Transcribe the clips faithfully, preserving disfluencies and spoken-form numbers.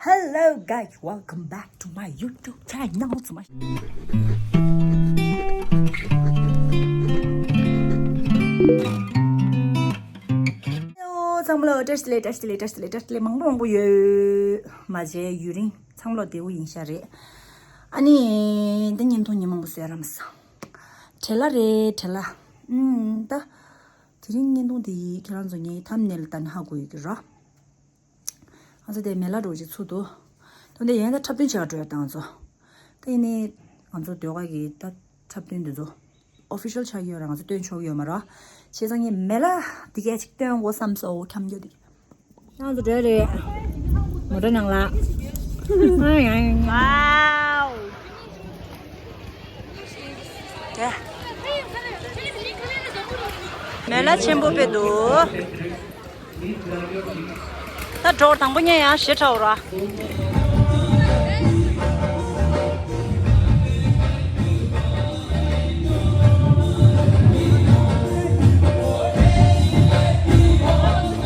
Hello guys, welcome back to my YouTube channel. Hello, ཚང་མ་ལ་བཀྲ་ཤིས་བདེ་ལེགས། བཀྲ་ཤིས་བདེ་ལེགས། བཀྲ་ཤིས་བདེ་ལེགས། བཀྲ་ཤིས་བདེ་ལེགས། མང་པོ་མང་པོ་ཡོད། མ་བྱས་ཡུན་རིང་། ཚང་མ་ལ་བདེ་པོ་ཡིན་ཤག་རེད། ཨ་ནི་འདི་བརྙན་ཐུང་ཉིན་མང་པོ་བཟོས་རམ་ས། བྲེལ་ལ་རེད། བྲེལ་ལ། ཨུམ། ད་དེ་རིང་བརྙན་ཐུང་འདི་ཁྱེད་རང་ཚོ་ངའི་ཐམ་ནེལ་ལྟ་ན་ཧ་གོ་ཡོད་ཀྱི་ར། ང་ཚོ་དེ་མེ་ལ་འགྲོ་ཅིག་ཚུགས་འདུག་ད་འདི་ཡན་ད་འཁྲབ་སྟོན་བྱེད་ག་འགྲོ་ཡ་ད་ང་ཚོ། ད་ཡིན་ནའི་ང་ཚོ་ཟློས་གར་གྱི་ད་འཁྲབ་སྟོན་འདི་ཚོ་ཨོ་ཕི་ཤལ་ཆགས་ཀྱི་ཡོད་ར། ང་ཚོ་སྟོན་ཆོག་གི་ཡོད་མ་ར། བྱས་ཙང་ངས་མེ་ལ་འདི་གས་ཅིག་སྟོན་དགོས་བསམ་སོང་། འཁྱམ་རྒྱུ་འདི། ང་ཚོ་འགྲོ་རེད། མོ་ཊ་ནང་ལ། ཝའོ། དེ། མེ་ལ་ཆེན་པོ་དཔེ་འདུག་ད་གྲོགས་དང་པོ་ཉལ་ཡང་ཞེ་དྲག་ར།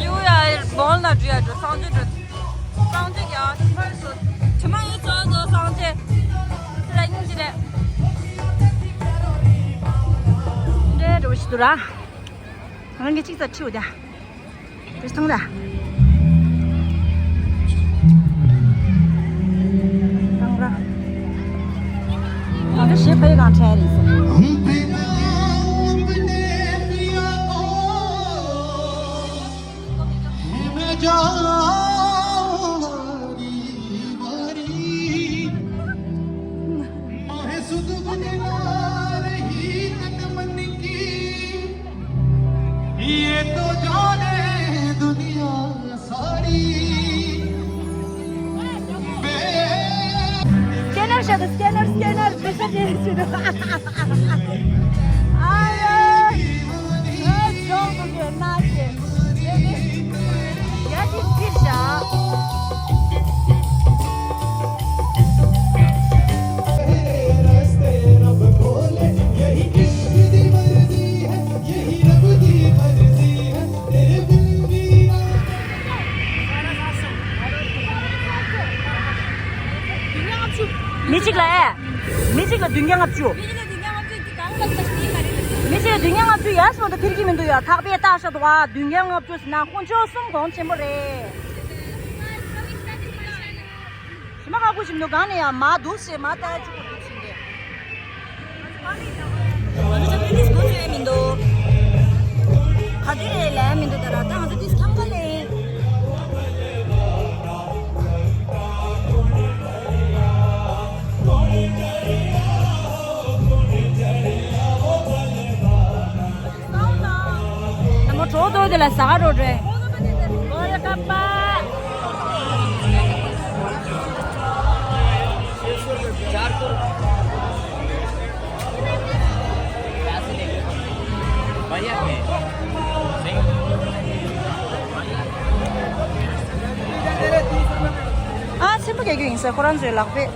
ཡུ་ཡ་བོན་ལ་འགྲོ་ཡ་འགྲོ། སངས་རྒྱས་འགྲོ། སངས་རྒྱས་ཀྱང་ཕར་སོ། དྲི་མ་ཡོད་ཚོ་ཚོ་སངས་རྒྱས། ར་སྙིང་རྗེ་ལས། འདྲེ་འགྲོ་ཞིག་འདུག་ར། རང་གི་ཅིག་ཙ་ཁྲིའུ་དེ། དེ་ཐང་ད། ཐང་ར། ང་ཚོ་ཞེ་ཕའི་གང་འཕྲད་རེད་ཟེར། ये तो जाने दुनिया सारी। སྐེ་ནར་བྱ་དང་། སྐེ་ནར། སྐེ་ནར་བྱ་དང་། ཨ་ཡ། ཨ་ཇོག་ཏུ་གྱོན་ན་ཞེས། སྐེ་ནི་ཡ་ཅིག་ཕིར་བྱ། མི་གཅིག་ལ་ཨེ། མི་གཅིག་ལ་བདུན་བརྒྱ་ལྔ་བཅུ། མི་གཅིག་ལ་བདུན་བརྒྱ་ལྔ་བཅུ་ཡ་སོང་ད་ཐིར་གི་མི་འདུག་ཡ། ཐག་པས་བཏགས་ཤག་འདུག་བ། བདུན་བརྒྱ་ལྔ་བཅུ་ཟེར་ན་དཀོན་མཆོག་གསུམ་གོང་ཆེན་པོ་རེད། ཞི་མ་ཁ་ཁུ་ཞིམ་འདུག་གང་ནས་ཡང་མ་འདུག་ཞེས་མ་ལྟ་ཅིག་པོ་འདུག་ཞིག་རེད། ང་ཚོ་ཅག་པོའི་ཏིས་གོ་ཚོད་མི་འདུག་ག་དུས་རེད་ལས་མི་འདུག་ད་ར། ད་ང་ཚོ་ཏིས་ཁམ་ག་ལེ། ད་མོ་གྲོགས་ཏོ་དེ་ལ་ཟ་ག་རོ་འདྲེ། ཨ་ཆེན་པོ་རྒྱག་རྒྱུ་ཡིན་ཟེར་ཁོ་རང་ཚོའི་ལག་པས།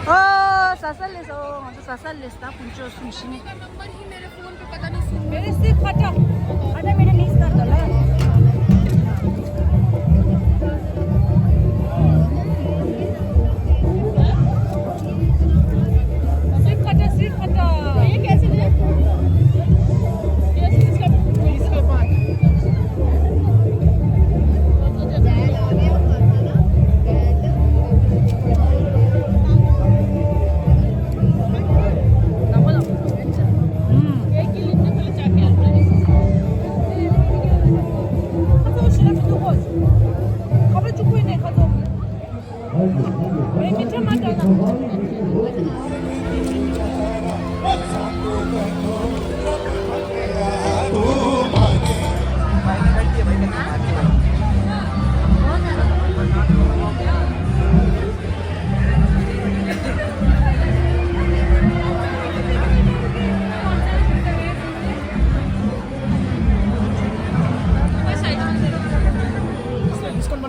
ཨོ། ཟ་ས་ལེ་སོ། ང་ཚོ་ཟ་ས་ལེ་སོ། ད་དཀོན་མཆོག་གསུམ་ཤི་ནས། मेरे से खटा खटा मेरे नहीं कर दो। सिर्फ खट्टा, सिर्फ खट्टा। ये कैसे ले? ये इसके, इसके बाद।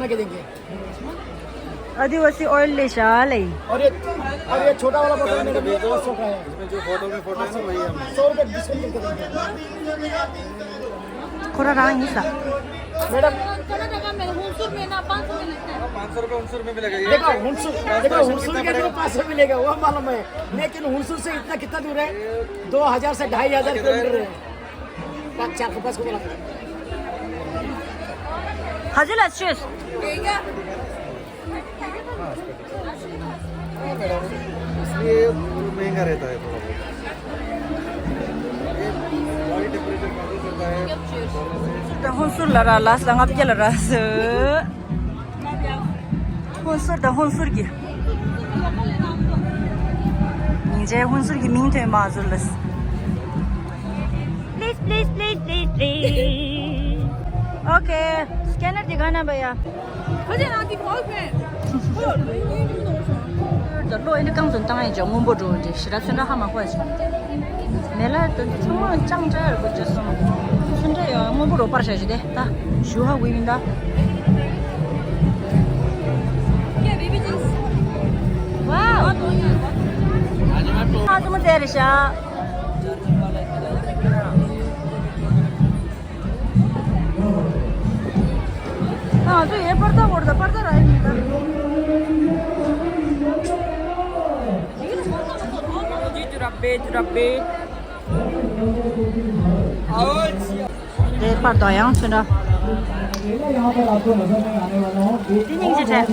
के देंगे। आदिवासी ऑयल ले शाह ले। और ये, और ये छोटा वाला बोतल, मैडम, ये पाँच सौ का है। इसमें जो बोतल में फोटो है ना, वही हम। सौ रुपये डिस्काउंट करके देंगे। कोरा रांग ही सा। मैडम। कनाडा का में हुनसुर में ना पाँच सौ में लगता है। पाँच सौ रुपये हुनसुर में भी लगेगा। देखो, हुनसुर, देखो, हुनसुर के तो पाँच सौ मिलेगा, वो मालूम है। लेकिन हुनसुर से इतना कितना दूर है? दो हज़ार से ढाई हज़ार किलोमीटर है। पाँच, चार को पाँच को बोला। हजुर, हजुर। इसलिए महंगा रहता है थोड़ा बहुत। ये बॉडी टेम्परेचर कंट्रोल करता है। ད་ཧོན་སུར་ལ་ར་ལ་ས་ལྔ་བརྒྱ་ལ་ར་ས། ཧོན་སུར་དང་ཧོན་སུར་གྱི། སྙིང་རྗེ། ཧོན་སུར་གྱི་མིང་ཐོན་མ་ཟུར་ལ་ས། Please, please, please, please, please. Okay, scanner दिखाना भैया। ད་ལོ་ཨེ་འདི་རྐང་ཚོན་བཏང་ཡས་ཅོ་སྔོན་པོ་འགྲོ་འདི་ཞི་ར་ཚོན་ཁྲ་ཧ་མ་གོ་ཡས་ཅོ། མེ་ལ་ད་ཚང་མ་ཅང་ཅང་ཡར་གོ་ཅོ་སོང་། ཚོན་ཁྲ་ཡོད་སྔོན་པོ་རོ་པར་བྱ་ཞུ་དེ་ད་ཞུ་ཧ་གོ་ཡིན་ད། ཝའོ། ཨ་ཙི་མོ་དེ་རེད་ཤག་ང་ཚོ་ཡའི་པར་ད་བོར་ད་པར་ད་ར་ཡིན་ད། ཇུ་ར་བེ་ཇུ་ར་བེ། དེ་པར་ད་ཡང་ཚུན་ར། དེ་སྙིང་རྗེ་དྲན།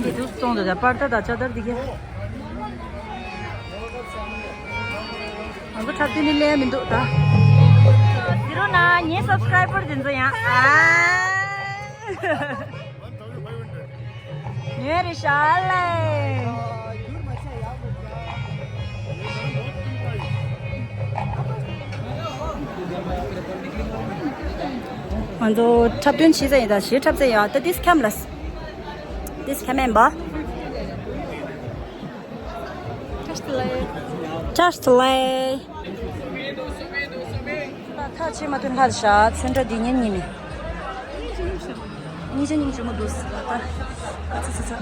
དེ་དུས་སོང་དུ་ད་པར་ད་ད་ཅ་དར་དེ་གས། ང་ཚོ་འཁྲབ་སྟོན་ནི་ལས་མི་འདུག་ད། ཟེར་རོ་ན་ངའི་སབ་སི་ཀྲའི་བར་དེ་ཚོ་ཡང་ཨ། ངའི་རེ་ཤ་ལེ། ང་ཚོ་འཁྲབ་སྟོན་བྱེད་ས་ཡིན་ད་ཞེས་འཁྲབ་ས་ཡ་ད་ཏིས་ཁམ་ལ། ཏིས་ཁམ་ཨེམ་བ། Just delay. Just delay. ཐག་ཆེ་མ་ཐོན་ལྷར་བཞག་ཚོན་ཁྲ་འདི་ཉན་ཉིན་ནི། གཉིས་ཆ་གཉིས་ཆ་མ་འདུག་ཨ་ཨ་ཚ་ཚ་ཚ།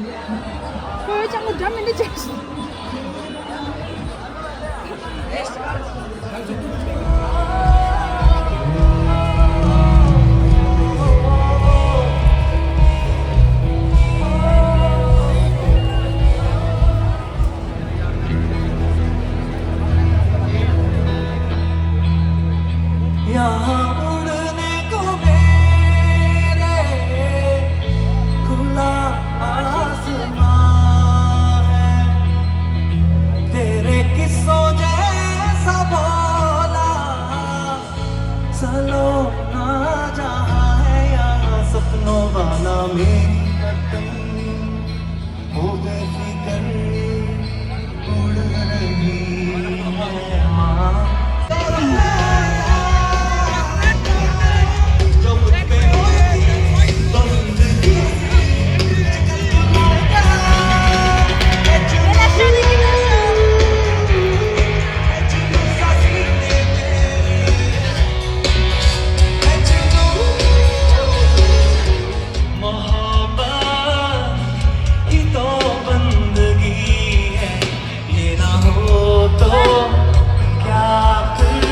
ཁོའི་ཅང་ལ་འདྲ་མི་འདྲ་ཅན། यहाँ उड़ने को मेरे खुला आसमां है। तेरे किस्सों जैसा भोला सलोना जहाँ है, यहाँ सपनों वाला मेरी वतन। हो बेफिक्र, उड़ रही है माँ। मोहब्बत ही तो बंदगी है, ये ना हो तो क्या फिर,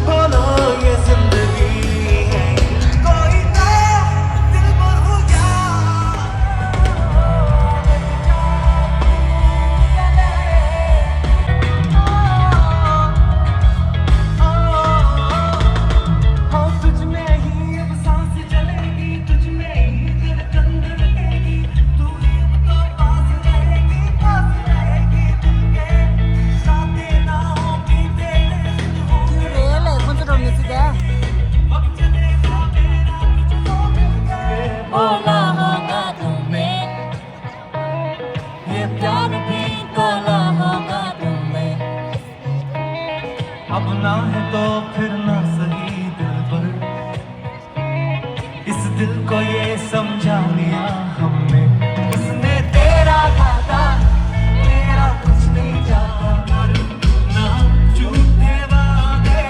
बोलो ये जिंदगी है, कोई तो दिल पर हो जा। अब ना है तो फिर ना सही दिलबर, इस दिल को ये समझा लिया हमने। उसने तेरा खाता, मेरा कुछ नहीं जाता, ना झूठे वादे।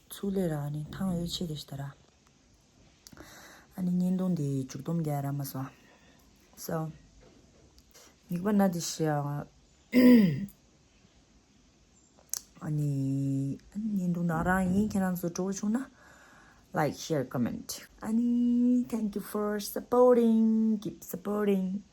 ཚུགས་ལས་ར་ནི་ཐང་ཡོད་ཆེ་དེ་ཤི་ད་ར། ཨ་ནི་བརྙན་ཐུང་དེ་མཇུག་སྡོམ་རྒྱག་ར་མ་སོང་། So མིག་པ་ན་དེ་ཤི་ཡ། ཨ་ནི་བརྙན་ཐུང་ནང་རང་ཡིན། ཁྱེད་རང་ཚོ་སྤྲོ་བོ་བྱུང་ན་like, share, comment. ཨ་ནི་thank you for supporting, keep supporting.